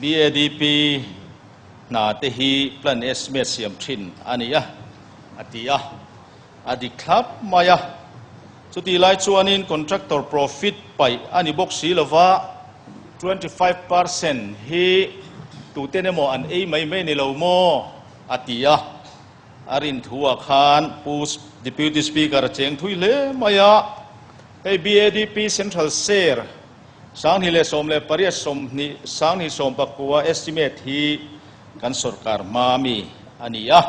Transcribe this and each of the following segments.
BADP hna te hi plan estimate siam thin a ni a, a ti a. A dik thlap mai a. Chutih lai chuanin contractor profit paih a ni bawk si lova, 25% hi tuten emaw an ei mai mai ni lo maw? a ti a. A rin thu-ah khan Pu Deputy Speaker a cheng thui hle mai a, hei BADP Central Share 2018 20 2019 estimate hi kan sorkar hma mi a ni a.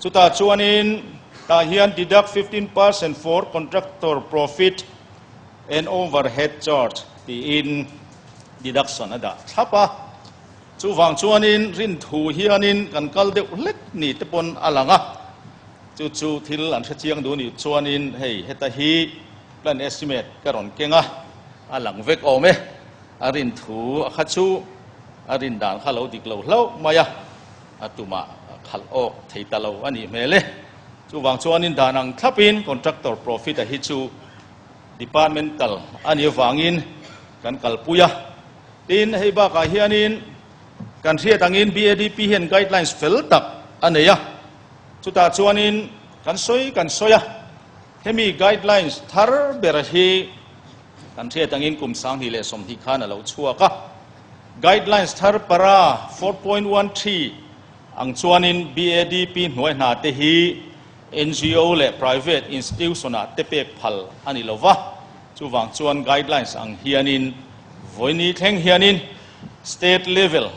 Chutah chuanin tah hian deduct 15% for contractor profit and overhead charge tiin deduction a dah thlap a. Chuvang chuanin rinthu hianin kan kal deuh hlek ni te pawn a lang a, chu chu thil an hrechiang duh nih chuanin hei heta hi plan estimate ka rawn keng a, a lang vek awm e. A rinthu a kha chu a rin dan kha lo dik lo hlauh mai a, a tumah khalh awk thei ta lo a nih hmel e. Chuvang chuanin dan ang thlapin contractor profit a hi chu departmental a nih avangin kan kalpui a. Tin, hei bakah hianin kan hriat angin BADP hian guidelines fel tak a nei a, chutah chuanin kan sawi kan sawi a, hemi guidelines thar ber hi kan hriat angin kum 2020 khan a lo chhuak a. Guidelines thar para 4.13 ang chuanin BADP hnuai hna te hi NGO leh private institution-ah te pek phal a ni lo va, chuvang chuan guidelines ang hianin Vawiini thleng hianin State Level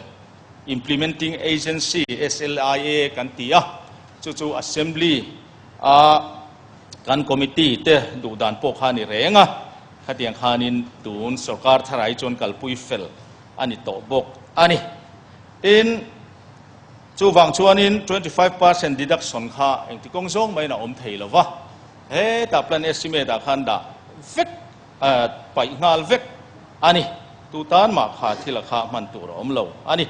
Implementing Agency, SLIA, kan ti a, chu chu Assembly a kan committee te duh dan pawh kha a ni reng a, khatiang khanin tun sorkar tharai chuan kalpui fel a ni tawh bawk a ni. Tin, chuvang chuanin 25% deduction kha engti kawng zawng maiin a awm thei lo va, hetah plan estimate ah khan dah vek Paih nghal vek a ni. Tu tan mah kha thil a kha hman tur a awm lo a ni.